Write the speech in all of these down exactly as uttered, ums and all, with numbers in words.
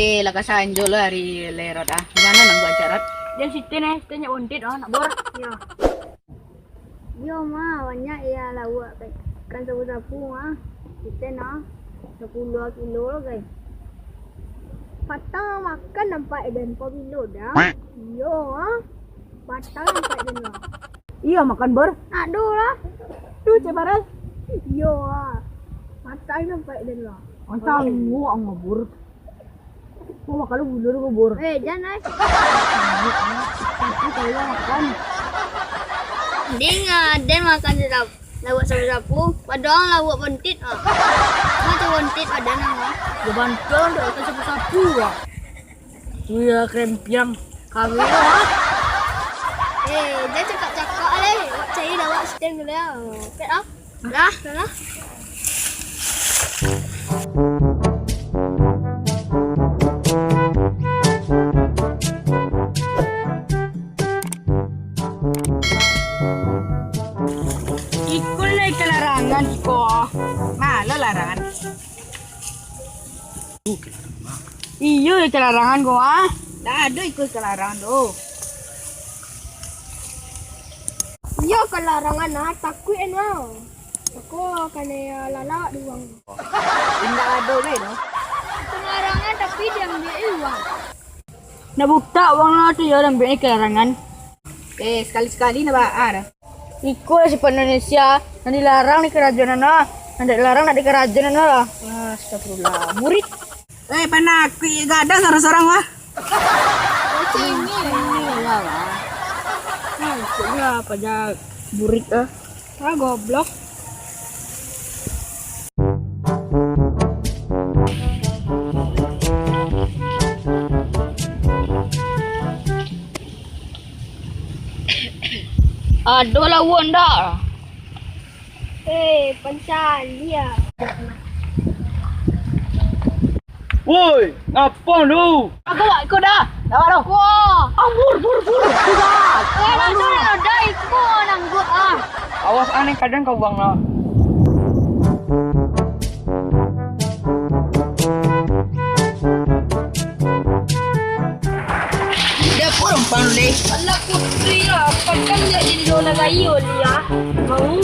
Eh, lah ka sanjo lah ari lai, Rot, ah. Di mano nangguak acara, Rot? Jan siteh, eh, siteh nyak bontit, oh, nak bor. Yo. Yo, mah, banyak ya lauak, ikan sapu-sapu, ah. Siteh nah, sapuluah kilo lah, guys. Patang makan nampak den, pabilo dah. Yo, ah. Patang nampak den lah. Iyo, makan, Bor. Ado lah. Tu, Cik Farel. Iyo, ah. Matai sampai den lah. Matai. Sangguak ang, Bor. Mau makan lu bulur, Bor. Eh, jan, ai. Tapi kalau makan. Mending, ah, den makan sapu-sapu, lauak sapu-sapu, padahal lauak bontit, ah. Macam bontit ado namo. Ya, bantuan dah makan sapu-sapu, ah. Wih, ya, krempiang. Kami, ah. Eh, jan cakak-cakak, leh. Wak cari dah, wak siteh dulu, ya. Pet, ah. Lah, lah. Iko lah ikan larangan, iko. Nah, lo larangan. Iyo, ikan larangan ko, ah. Ndak ado iko ikan larangan tu. Iyo, ikan larangan, ah, takuik an, ah. Ako kanai, ah, lalak duang. Indak ado lai tu. Ikan larangan tapi diambiak uang. Nak butak uang lah tu, yo, diambiak ikan larangan. Eh, sakali-sakali nak baa dah. Iko lah sifat Indonesia, nan dilarang di karajoan nan, nan dak dilarang nak di karajoan nan lah. Astagfirullah, burik. Eh, panakuik gadang sorang-sorang, wah. Macam ini. Ini lah, wah. Nah, ikutlah apa aja burik, ah. Ah, goblok. Ado lauak ndak? Eh, pancali ah. Woi, ngapo tu? Aku wak ikut dah. Dah, dah. Wah. Ah, bur, bur, bur. Sudah. Eh, dah, dah, dah, ikut nangguak ah. Awas aneh kadang kau buang lah. Dia pun rumpang leh. Alah putri lah, pakai dia indo nagai oli ah. Mau.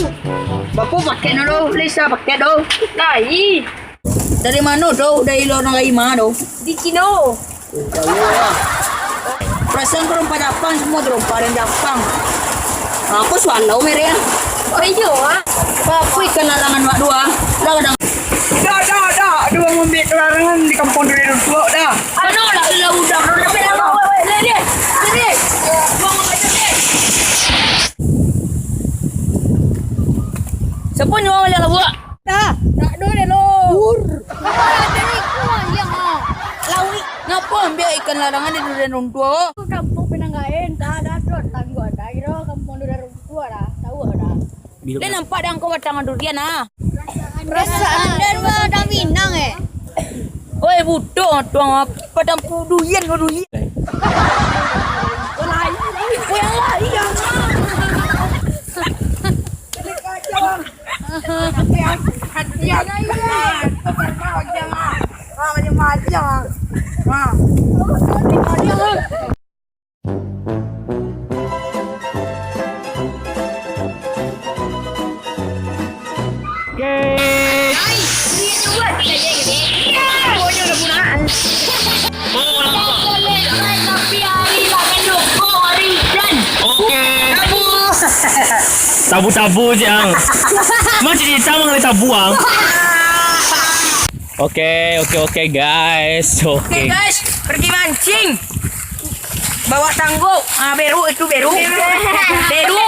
Bapo pakai dulu, leh sa pakai dulu. Lai. Dari mano tu? Dari luar nagari ma tu? Di Cino. Oh, jauah lah. Perasaan kau rompa Japang, semua tu rompa dari Japang. Apa sualau merek? Oh, iyo, ah. Apa ikan larangan wak dua? Dah, dah. Dah, dah, dah. Ada orang ambil larangan di kampung durian runtuak dah. Ano lah, lah udah. Weh, weh, weh, weh, weh, weh. Buang aja, weh. Siapa nyuruh balik lauak? Dah, tak ada deh lo. Bur. Apa ada ni? Kau yang ah. Lawi. Ngapa ambil ikan larangan di durian runtuak? Aku kampung Pinang Gain, tak ada tu tangguh ada kira kampung durian runtuak dah. Tahu dah. Dia nampak dah kau batang durian ah. Perasaan dan batang Minang eh. Oi, buto tuang apa padang durian kau durian. Kau lain, kau yang lain yang. Oke. Oh, nampak. Oke. Tabu-tabu je ang. Macam cerita mengenai tabu ang. Oke, oke, oke, guys. Oke, oke. Guys, pergi mancing. Bawa tangguk. Ah, beru itu, beru. Beru.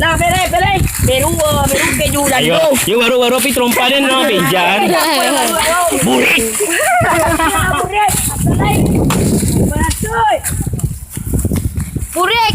Lah, bere, bere. Beru, ah, beru keju. Ayo, lando. Yo baru-baru pi terompa den no pinjan. Burik. Burik. Burik.